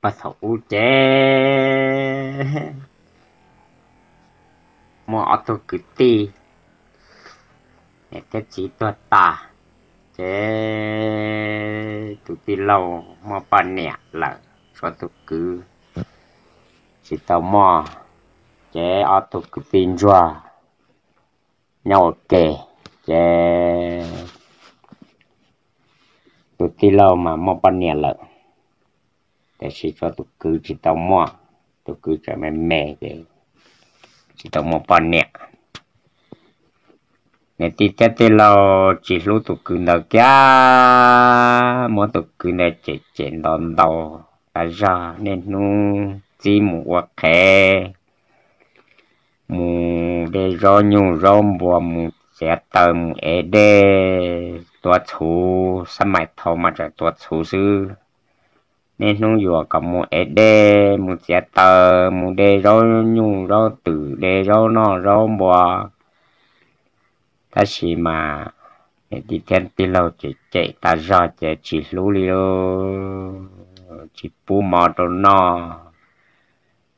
Puag thaum ub ces muaj ob tug kwv tij, niam thiab txiv tuag tas, ces tus tij laug muaj poj niam lawm, tshuav tus kwv tsis tau muaj. Ces ob tug kwv tij ntsuag nyob ua ke, ces tus tij laug mas muaj poj niam lawm, tiam sis tshuav tus kwv tsis tau muaj, tus kwv tseem me me ces tsis tau muaj poj niam. Niam tij thiab tij laug tsis hlub tus kwv ntawd kiag, muab tus kwv ntawd cem cem ntaus ntaus tas zog, niaj hnub txib mus ua qhev, mus de zaub nyuj zaub npua, mus txiav taws, mus ev dej, tua txhuv, xab mais thaum mas tseem tua txhuv xwb. Niaj hnub yuam kom mus ev dej, mus txiav taws, mus de zaub nyuj zaub twm, de zaub noj zaub npua. Tab sis mas niam tij thiab tij laug cem cem tas zog ces tsis hlub li, tsis pub mov rau noj,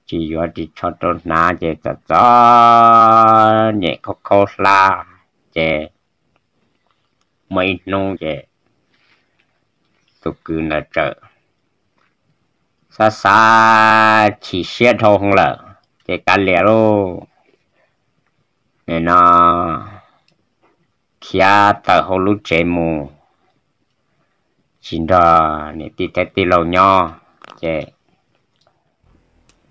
tsis yuav ris tsho rau hnav ces txom txom nyem khaub khaub hlab. Ces muaj ib hnub ces tus kwv ntawd txawm xav xav chim siab dhau hwv lawm ces kav liam lauj, nim no khiav tawm hauv lub tsev mus, tsis nrog niam tij thiab tij laug nyob. Ces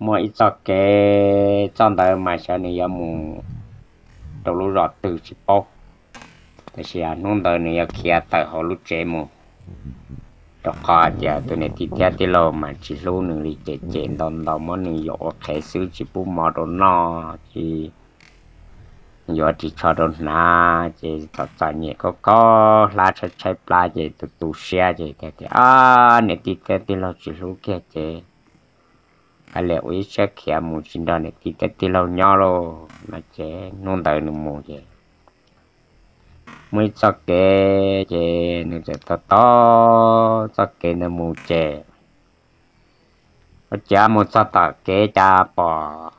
muaj ib txoj kev, txoj ntawd mas xyov nws yuav mus rau lub zos twg tsis paub, tab sis hnub ntawd nws yuav khiav tawm hauv lub tsev mus, rau qhov tias tus niam tij thiab tij laug mas tsis hlub nws li, cem cem ntaus ntaus, muab nws yuam ua qhev xwb, tsis pub mov rau noj, tsis yuav ris tsho rau hnav, ces txom txom nyem khaub khaub hlab tshaib tshaib plab ces tu tu siab ces tias, Ab, niam tij thiab tij laug tsis hlub kiag ces kav liam ua ib siab khiav mus tsis nrog niam tij thiab tij laug nyob lauj. No ces hnub ntawd nws mus ces muaj ib txoj kev ces nws txawm taug taug txoj kev ntawd mus ces ua cas mus txog tom kev cas pom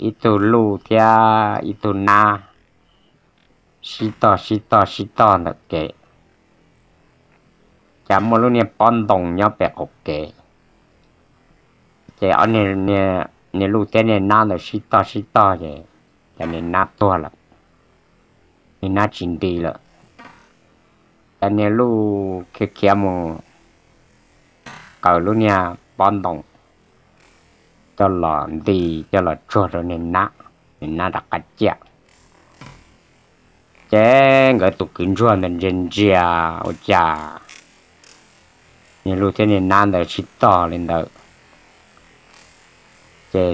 ib tug luj thiab ib tug nab sib tog sib tog sib tog ntawm kev. Cas muaj lub niag pob ntoo nyob pem qaum kev, ces ob niag luj thiab niag nab ntawd sib tog sib tog ces, ces niag nab tuag lawm, niag nab tsis nti lawm. Ces niag luj khiav khiav mus kaws lub niag pob ntoo coj los nti, coj los tsuag rau niag nab, niag nab rov qab ciaj. Ces nkawd tus kwv ntsuag ntawd ntsia ntsia ua cas niag luj thiab niag nab ntawd sib tog li ntawd. Ces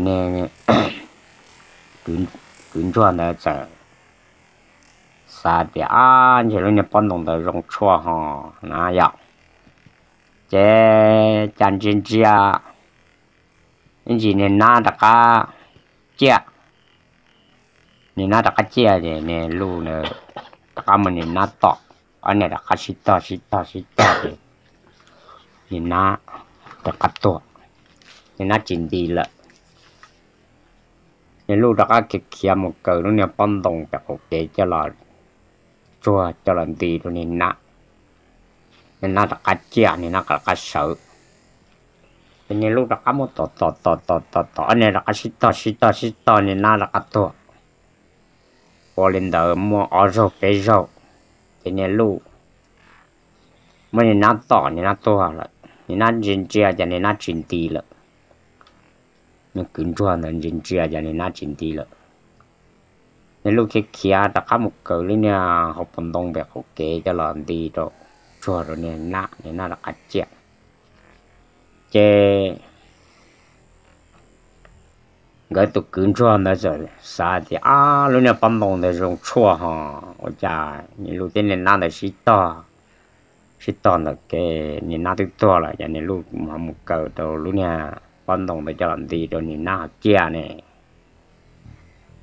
kwv ntsuag ntawd txawm xav tias, Ab, ntshe lub niag pob ntoo ntawd zoo tshuaj ho na yom. Ces cas ntsia ntsia ib ntsis niag nab rov qab ciaj. Niag nab rov qab ciaj ces niag luj rov qab mus niag nab tom, ob niag rov qab sib tog sib tog sib tog ces niag nab rov qab tuag, niag nab tsis nti lawm. Niag luj rov qab khiav khiav mus kaws lub niag pob ntoo pem qaum kev coj los tsuag coj los nti rau niag nab, niag nab rov qab ciaj, niag nab rov qab sawv. Ces niag luj rov qab muab tom tom tom tom tom tom, ob niag rov qab sib tog sib tog sib tog, niag nab rov qab tuag. Ua li ntawd muaj ob zaug peb zaug, ces niag luj muab niag nab tom, niag nab tuag lawm, niag nab ntsia ntsia ces niag nab tsis nti lawm. Niag kwv ntsuag ntawd ntsia ntsia ces niag nab tsis nti lawm. Niag luj khiav khiav rov qab mus kaws lub niag hauv paus ntoo pem qaum kev coj los nti rau, tsuag rau niag nab, niag nab rov qab ciaj. Ces nkawd tus kwv ntsuag ntawd txawm xav tias, Ab, lub niag pob ntoo ntawd zoo tshuaj ho, ua cas niag luj thiab niag nab ntawd sib tog, sib tog ntawm kev, niag nab twb tuag lawm, ces niag luj ho mus kaws rau lub niag pob ntoo ntawd coj los nti rau niag nab ho ciaj ne.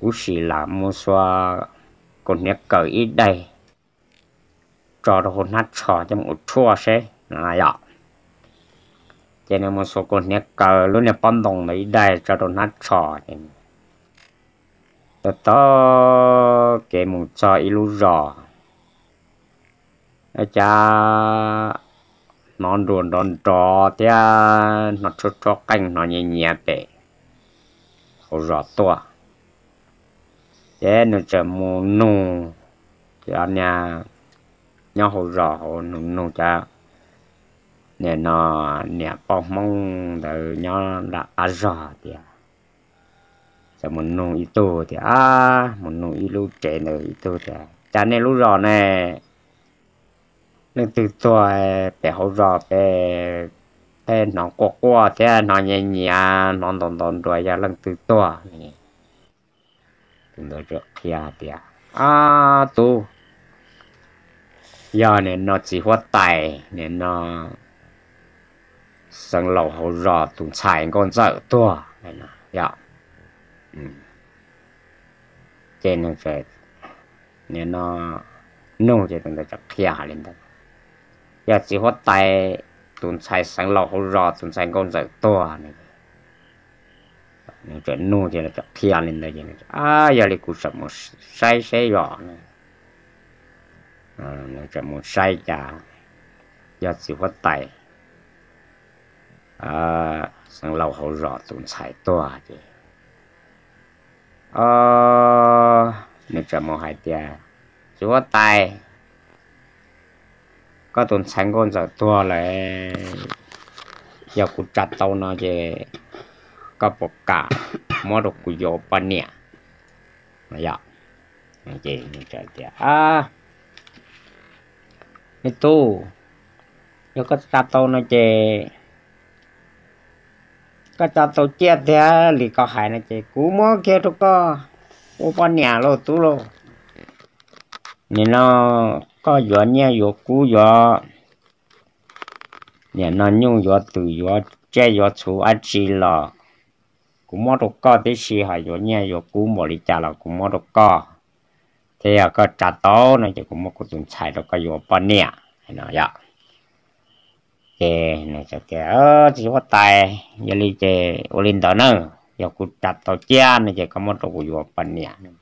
Kuv sim lam mus xuas kaus hniav kaws ib daim tso rau hauv hnab tsho coj mus ua tshuaj seb no yom. Ces nws mus xuas kaus hniav kaws lub niag pob ntoo ntawd ib daig tso rau hnab tsho, ces taug taug kev mus txog ib lub zos. Cas hnov nruas nrov nrov thiab hnov tshuab tshuab qeej, hnov nyiav nyiav pem hauv zos tuaj. Ces nws txawm mus nug cov niag nyob hauv zos hauv, nug nug cov niag no, niam poj Hmoob ntawd nyob nram qab zos tias, txawm mus nug ib tug tias, mus nug ib lub tsev ntawd ib tug tias, cas nej lub zos ne, leej twg tuag pem hauv zos pem, peb hnov quaj quaj thiab hnov nyiav nyiav, hnov ntaus ntaus nruas, yog leej twg tuag? Tus ntawd txawm qhia tias, ab tub, yog nim no txiv huab tais nim no xeev laus hauv zos tus ntxhais nkauj ntxawm tuag. Ces nws txawm nim no nug ces tus ntawd txawm qhia hais li ntawd, yog txiv huab tais tus ntxhais xeev laus hauv zos tus ntxhais nkauj ntxawm tuag. Nws txawm nug ces nws txawm qhia li ntawd ces, ab, yog li kuv txawm mus saib seb yog, nws txawm mus saib cas yog txiv huab tais xeev laus hauv zos tus ntxhais tuag ces, o, nws txawm mus hais tias, txiv huab tais, koj tus ntxhais nkauj ntxawm tuag lawm, yog kuv tsa tau no ces koj puas kam muab rau kuv yuav ua poj niam? Yog, tias, me tub, yog koj tsa tau no ces koj tsa tau ciaj tiag li koj hais no ces kuv muab kiag rau koj ua poj niam lauj tub lauj. Nim no koj yuav nyiaj yuav kub yuav, nim no nyuj yuav twm yuav tsiaj yuav txhu dab tsi los kuv muab rau koj tib si, ho yuav nyiaj yuav kub npaum li cas los kuv muab rau koj, thiab yog koj tsa tau no ces kuv muab kuv tus ntxhais rau koj yuav ua poj niam no yom. Ces nws tias, txiv huab tais, yog li ces ua li ntawd na, yog kuv tsa tau ciaj no ces koj muab rau kuv yuav ua poj niam no.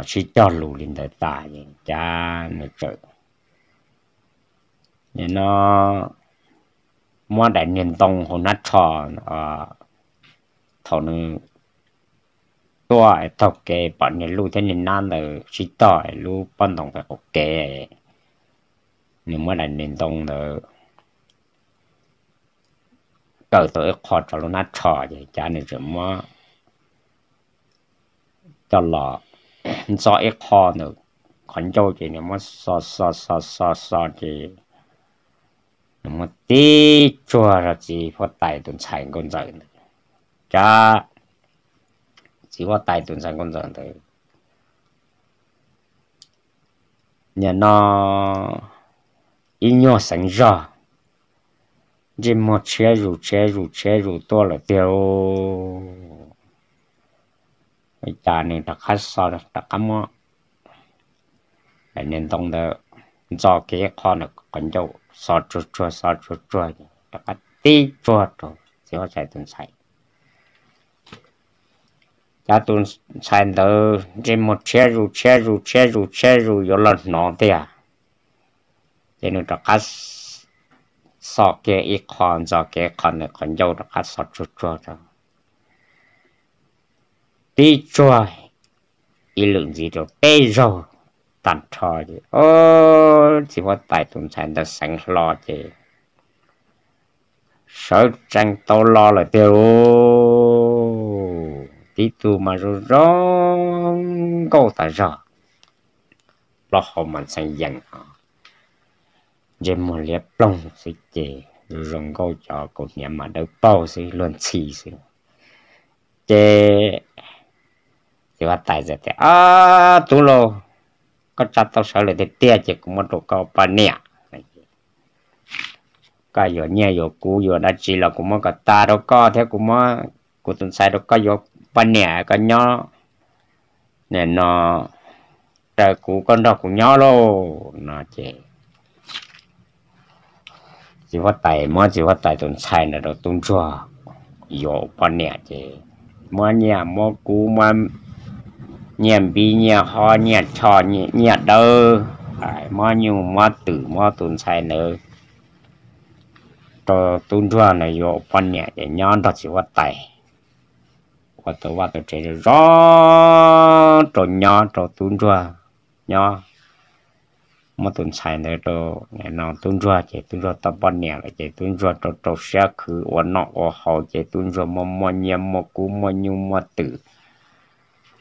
Sib cog lus li ntawd tas ces cas nws txawm nim no muab daim niag ntoo hauv hnab tsho, thaum nws tuaj taug kev pom niag luj thiab niag nab ntawd sib tog lub pob ntoo pem qaum kev, nws muab daim niag ntoo ntawd kaw tau ib qho rau lub hnab tsho ces cas nws txawm muab coj los ntxo ib qho ntawm qhov ncauj ces nws muab xo xo xo xo xo ces nws muab tib tsuag rau txiv huab tais tus ntxhais nkauj ntxawm ntawd. Cas txiv huab tais tus ntxhais nkauj ntxawm ntawd nim no ib nyuag xeev zog, ntsej muag tshiab zus tshiab zus tshiab zus tuaj lawm tiag. Cas nws rov qab xo, rov qab muab daim niag ntoo ntawd ntxo kiag ib qho ntawm qhov ncauj, xo tsuag tsuag xo tsuag tsuag, rov qab tib tsuag rau txiv huab tais tus ntxhais. Cas tus ntxhais ntawd ntsej muag tshiab zus tshiab zus tshiab zus tshiab zus yuav los hnov tiag. Ces nws rov qab xo kiag ib qho, ntxo kiag ib qho ntawm qhov ncauj rov qab xo tsuag tsuag rau, tib tsuag ib lwm ntxiv rau peb zaug tag nrho ces, o, txiv huab tais tus ntxhais ntawd xeev hlo ces sawv tsees tau los lawm tiag lauj. Tib tug mas zoo zoo nkauj tas zog, plaub hau mas ntxhee yees, ntsej muag liab ploog xwb ces zoo zoo nkauj, cov kaus hniav mas dawb paug xwb, luag ntxhi xwb. Ces txiv huab tais txawm tias, ab tub lauj, koj tsa tau sawv lawm tiag tiag ces kuv muab rau koj poj niam. Koj yuav nyiaj yuav kub yuav dab tsi los kuv muab kom tas rau koj thiab kuv muab kuv tus ntxhais rau koj yuav poj niam, koj nyob nim no raws kuv, koj nrog kuv nyob lauj no ces txiv huab tais, muab txiv huab tais tus ntxhais ntawd rau tub ntsuag yuav ua poj niam ces muab nyiaj muab kub, muab nyiaj npib nyiaj hob nyiaj choj nyiaj dawb, muab nyuj muab twm muab tus ntxhais ntawd rau tub ntsuag ntawd yuav ua poj niam ces nyob nrog txiv huab tais ua tau vaj tau tsev zoo zoo rau nyob rau tub ntsuag nyob. Muab tus ntxhais ntawd rau no tub ntsuag ces tub ntsuag tau poj niam lawm ces tub ntsuag rau rau siab khwv ua noj ua haus ces tub ntsuag muaj muaj nyiaj muaj kub muaj nyuj muaj twm,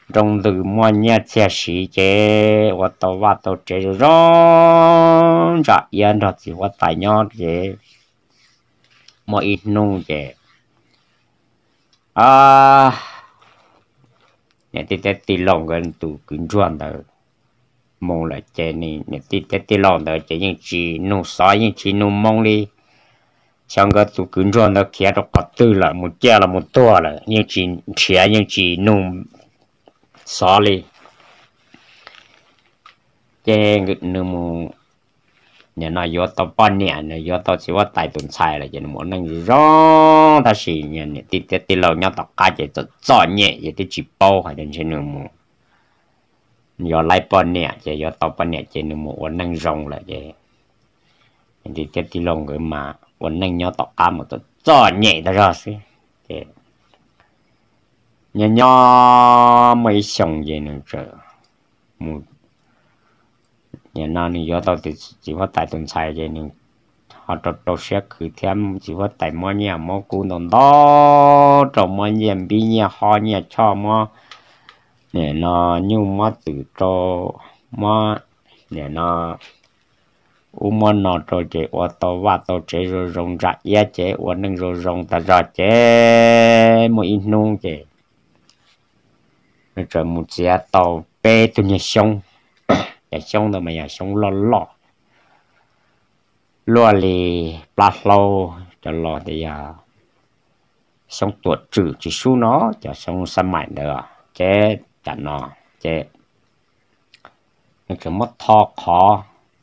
nroo ntws muaj nyiaj txiag siv ces ua tau vaj tau tsev zoo zoo ntsa iab nrog txiv huab tais nyob ces muaj ib hnub ces niam tij thiab tij laug nkawd tus kwv ntsuag ntawd mus lawm ces niam tij thiab tij laug ntawd ces yeej tsis nug xov yeej tsis nug moo li. Xyov nkawd tus kwv ntsuag ntawd khiav rau qhov twg lawm, mus ciaj los mus tuag lawm, yeej tsis nrhiav yeej tsis nug xov li. Ces nws mus, nim no yuav tau poj niam, nws yuav tau txiv huab tais tus ntxhais lawm ces nws mus ua neej zoo zoo, tab sis niam tij thiab tij laug nyob tom qab ces txom txom nyem ces twb tsis paub hais tias ntshe nws mus yuav laib poj niam ces yuav tau poj niam ces nws mus ua neej zoo lawm ces niam tij thiab tij laug nkawd mas ua neej nyob tom qab mas txom txom nyem tag zog xwb. Ces nyob nyob muaj ib xyoo ces nws txawm mus, nim no nws yuav tau txiv huab tais tus ntxhais ces nws ho rau rau siab khwv thiab txiv huab tais muab nyiaj muab kub ntau ntau rau, muab nyiaj npib nyiaj hob nyiaj choj, muab nim no nyuj muab twm rau, muab nim no ub muab no rau ces ua tau vaj tau tsev zoo zoo ntsa iab ces ua neej zoo zoo tas zog ces muaj ib hnub ces nws txawm mus txiav tau peb tug niag xyoob. Cov xyoob ntawd mas yog xyoob loj loj luaj li plab hlaub cov los tias yog xyoob tuam tswm tsis sub no cov xyoob xab maim ntawd ces tam no ces nws txawm muab tho qhov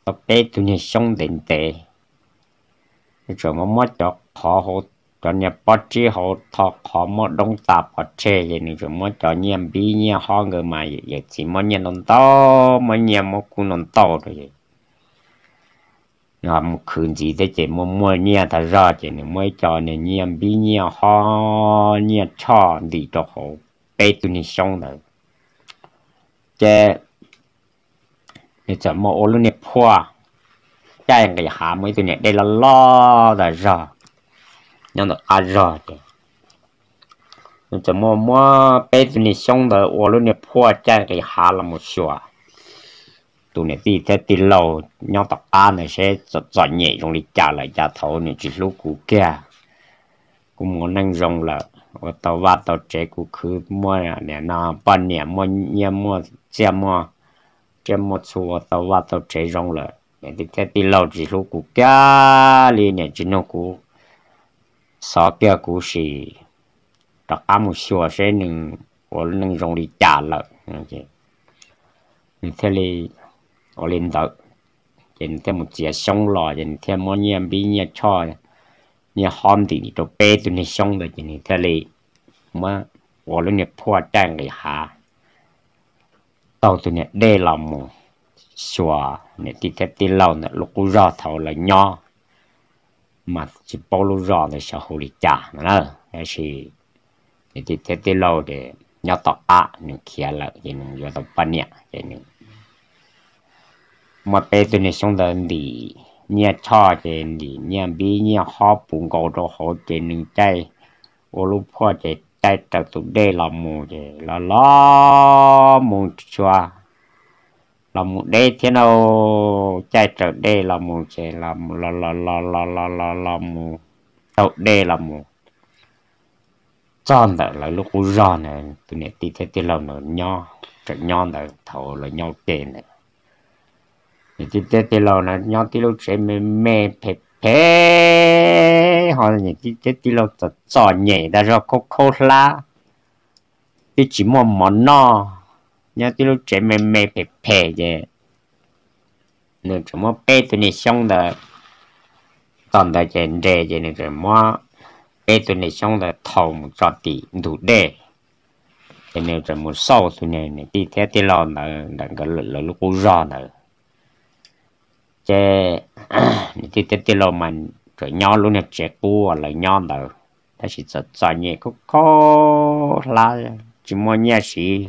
tau peb tug niag xyoob ntev ntev. Nws txawm muab muab cov qhov hauv, cov niag pob tsib hauv tho qhov muab doob tas pov tseg ces nws txawm muab cov nyiaj npib nyiaj hob nkawd mas yawm txiv muab nyiaj ntau ntau, muab nyiaj muab kub ntau ntau rau es nws mus khwv ntxiv thiab ces muaj muaj nyiaj tas zog ces nws muab ib co niag nyiaj npib nyiaj hob nyiaj choj ntim rau hauv peb tug niag xyoob ntawd ces nws txawm muab ua lub niag phuaj caij nqis hav, muaj ib tug niag dej loj loj tas zog nyob ntawm qab zog ces nws txawm muab muab peb tug niag xyoob ntawd ua lub niag phuaj caij nqis hav los mus xyuas tus niam tij thiab tij laug nyob tom qab ntawd seb txom txom nyem zoo li cas lawm, cas thaum nws tsis hlub kuv kiag. Kuv mus ua neej zoo lawm, ua tau vaj tau tsev, kuv khwv muaj nim no poj niam, muaj nyiaj muaj txiaj, muaj tsiaj muaj txhu, ua tau vaj tau tsev zoo lawm, niam tij thiab tij laug tsis hlub kuv kiag li, niam tsis nug kuv xov kiag, kuv sim rov qab mus xyuas seb nws ua neej zoo li cas lawm. Nws thiaj li ua li ntawd, ces nws thiaj mus txiav xyoob los ces nws thiaj muab nyiaj npib nyiaj choj nyiaj hob ntim rau peb tug niag xyoob ntawd ces nws thiaj li muab ua lub niag phuaj caij nqis hav taug tus niag dej los mus xyuas niam tij thiab tij laug ntawm lub qub zog thaum lawv nyob, mas tsis paub lub zos ntawd xyov hu li cas no na. Tab sis niam tij thiab tij laug ces nyob tom qab nws khiav lawm ces nws yuav tau poj niam ces nws muab peb tug niag xyoob ntawd ntim nyiaj choj ces ntim nyiaj npib nyiaj hob puv nkaus rau hauv ces nws caij ua lub phuaj ces caij raws tus dej los mus ces los los mus tshua los mus deb thiab na, caij raws dej los mus ces los los los los los los los los mus taug dej los mus txog ntawm lawv lub qub zog ntawd, tus niam tij thiab tij laug ntawd nyob, tseem nyob ntawd thaum lawv nyob ua ke ntawd. Niam tij thiab tij laug ntawd nyob tib lub tsev me me phem phem, ho niam tij thiab tij laug txom txom nyem tag zog, khaub khaub hlab, twb tsis muaj mov noj, nyob tib lub tsev me me phem phem ces nws tseem muab peb tug niag xyoob ntawd txog ntawd ces nres ces nws txawm muab peb tug niag xyoob ntawd thau mus tso tim ntug dej. Ces nws txawm mus xauj tus niam tij thiab tij laug ntawd ntawm nkawd lawv lub qub zog ntawd. Ces niam tij thiab tij laug mas txawm nyob lub niag tsev qub uas lawv nyob ntawd, tab sis txom txom nyem khaub khaub hlab, tsis muaj nyiaj siv,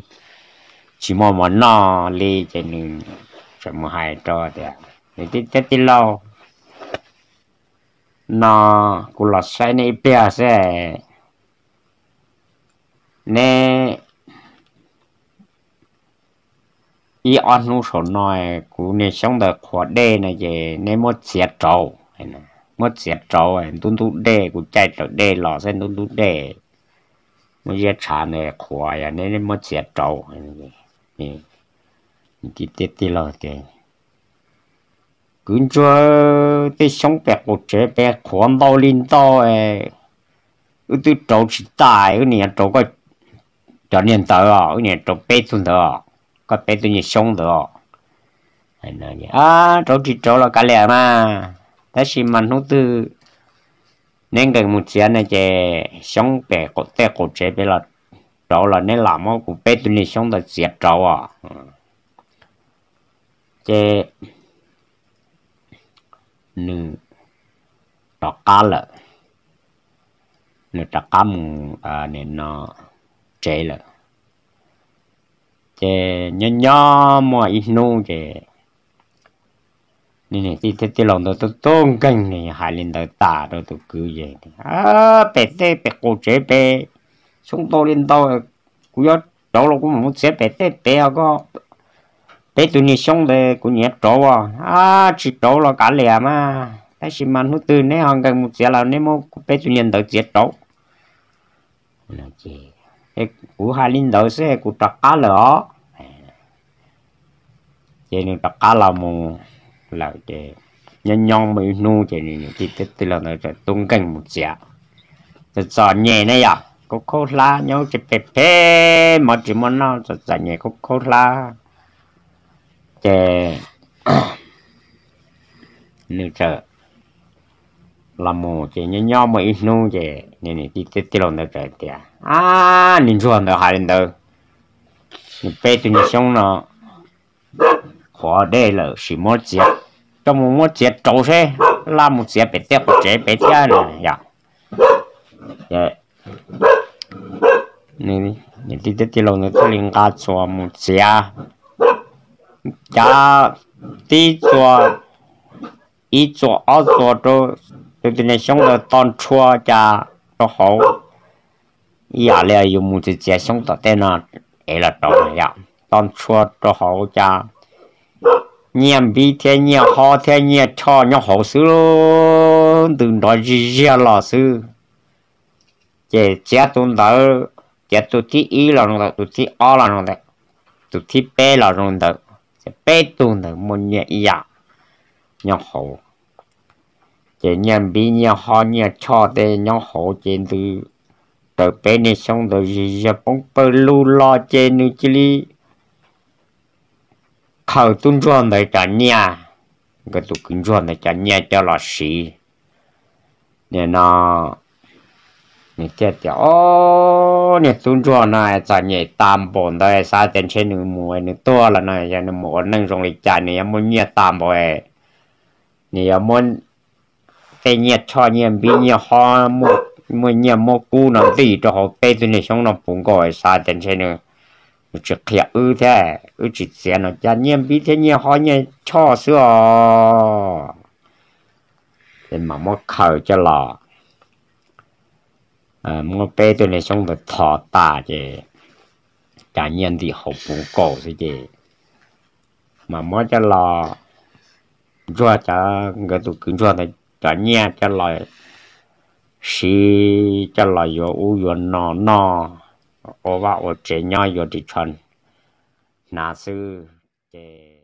tsis muaj mov noj li. Ces nws txawm mus hais rau tias, Niam tij thiab tij laug, no kuv los saib neb ib pliag xwb, neb ib ob hnub saum no kuv niag xyoob ntawd qhuav dej no ces neb muab txiav rauv, muab txiav rauv ntub ntub dej, kuv caij raws dej los xwb, ntub ntub dej, muab ziab tshav ntawd qhuav, yog neb muab txiav rauv. Niam tij thiab tij laug tias, Kwv Ntsuag, tej xyoob pem qaum tsev pem qhuav ntau li ntau, wb twb rauv tsis tas, wb nim yuav rauv koj cov niag ntawd os, wb nim rauv peb tug ntawd os, koj peb tug niag xyoob ntawd os. Rauv tsis rauv los kav liam mas, tab sis mas hnub twg neb nkees mus txiav no ces xyoob pem tej qaum tsev pem los rauv los neb lam muab kuv peb tug niag xyoob ntawd txiav rauv os. Ces nws rov qab lawm, nws rov qab mus, nim no tsev lawm. Ces nyob nyob muaj ib hnub ces niam tij thiab tij laug ntawd tuaj tuaj nkeeg, nws hais li ntawd tas rau tus kwv ces, Pem tej pem qaum tsev pem xyoob ntau li ntau, kuv yuav rauv los kuv mam mus txiav pem tej pem os, koj peb tug niag xyoob ntawd kuv nim yuav rauv os, tsis rauv los kav liam mas, tab sis mas hnub twg neb ho nkees mus txiav los neb muab kuv peb tug niag ntawd txiav rauv. Kuv hais li ntawd xwb kuv rov qab lawm os. Ces nws rov qab los mus lawm ces nyob nyob muaj ib hnub ces niam tij thiab tij laug ntawd txawm tuaj nkeeg mus txiav. Txom txom nyem na yom, khaub khaub hlab, nyob tsis pem pem, mov tsis muaj noj, txom txom nyem khaub khaub hlab. Ces nws txawm los mus ces nyob nyob muaj ib hnub ces niam tij thiab tij laug ntawd txawm tias, Ab, niag ntsuag ntawd hais li ntawd, nws peb tug niag xyoob no qhuav dej lawm, sim muab txiav, coj mus muab txiav rauv seb, laj mus txiav pem tej qaum tsev pem thiab no yom. Niam tij thiab tij laug ntawd thiaj li nqa txuas mus txiav, cav tib txuas, ib txuas ob txuas rau tus niag xyoob ntawd, to ntshua cas rau hauv, ib yam li yus mus txiav txiav xyoob tom tej no es los rauv yom, to ntshua rau hauv cas nyiaj npib thiab nyiaj hob thiab nyiaj choj nyob hauv xwb, ntws nrov zig ziag los xwb. Ces txiav tus ntawd, txiav tus thib ib los zoo ntawd, tus thib ob los zoo ntawd, tus thib peb los zoo ntawd, ces peb tug ntawd muaj nyiaj ib yam nyob hauv. Ces nyiaj npib nyiaj hob nyiaj choj tej nyob hauv ces ntws raws peb niag xyoob ntawd zig ziag poob pawg lug los ces nws cia li khaws tub ntsuag ntawd cov nyiaj, nkawd tus kwv ntsuag ntawd cov nyiaj coj los siv. Nim no nws thiaj tias, Ob, niag tub ntsuag no txom nyem tas npaum ntawd, xav tias ntshe nws mus nws tuag lawm no, yog nws mus ua neej zoo li cas nws yuav muaj nyiaj tas npaum, nws yuav muab tej nyiaj choj nyiaj npib nyiaj hob, muaj nyiaj muab kub no ntim rau hauv peb tug niag xyoob no puv nkaus, xav tias ntshe nws tsis qhia wb thiab, wb tsis txiav no cas nyiaj npib thiab nyiaj hob nyiaj choj xwb os. Ces mam muab khaws coj los, muab peb tug niag xyoob ntawd thov tas ces cas nyiaj ntim hauv puv nkaus xwb ces mam muab coj los, ntsuag cov, nkawd tus kwv ntsuag ntawd cov nyiaj coj los siv, coj los yuav ub yuav no noj, ua vaj ua tsev nyob yuav ris tsho hnav xwb. Ces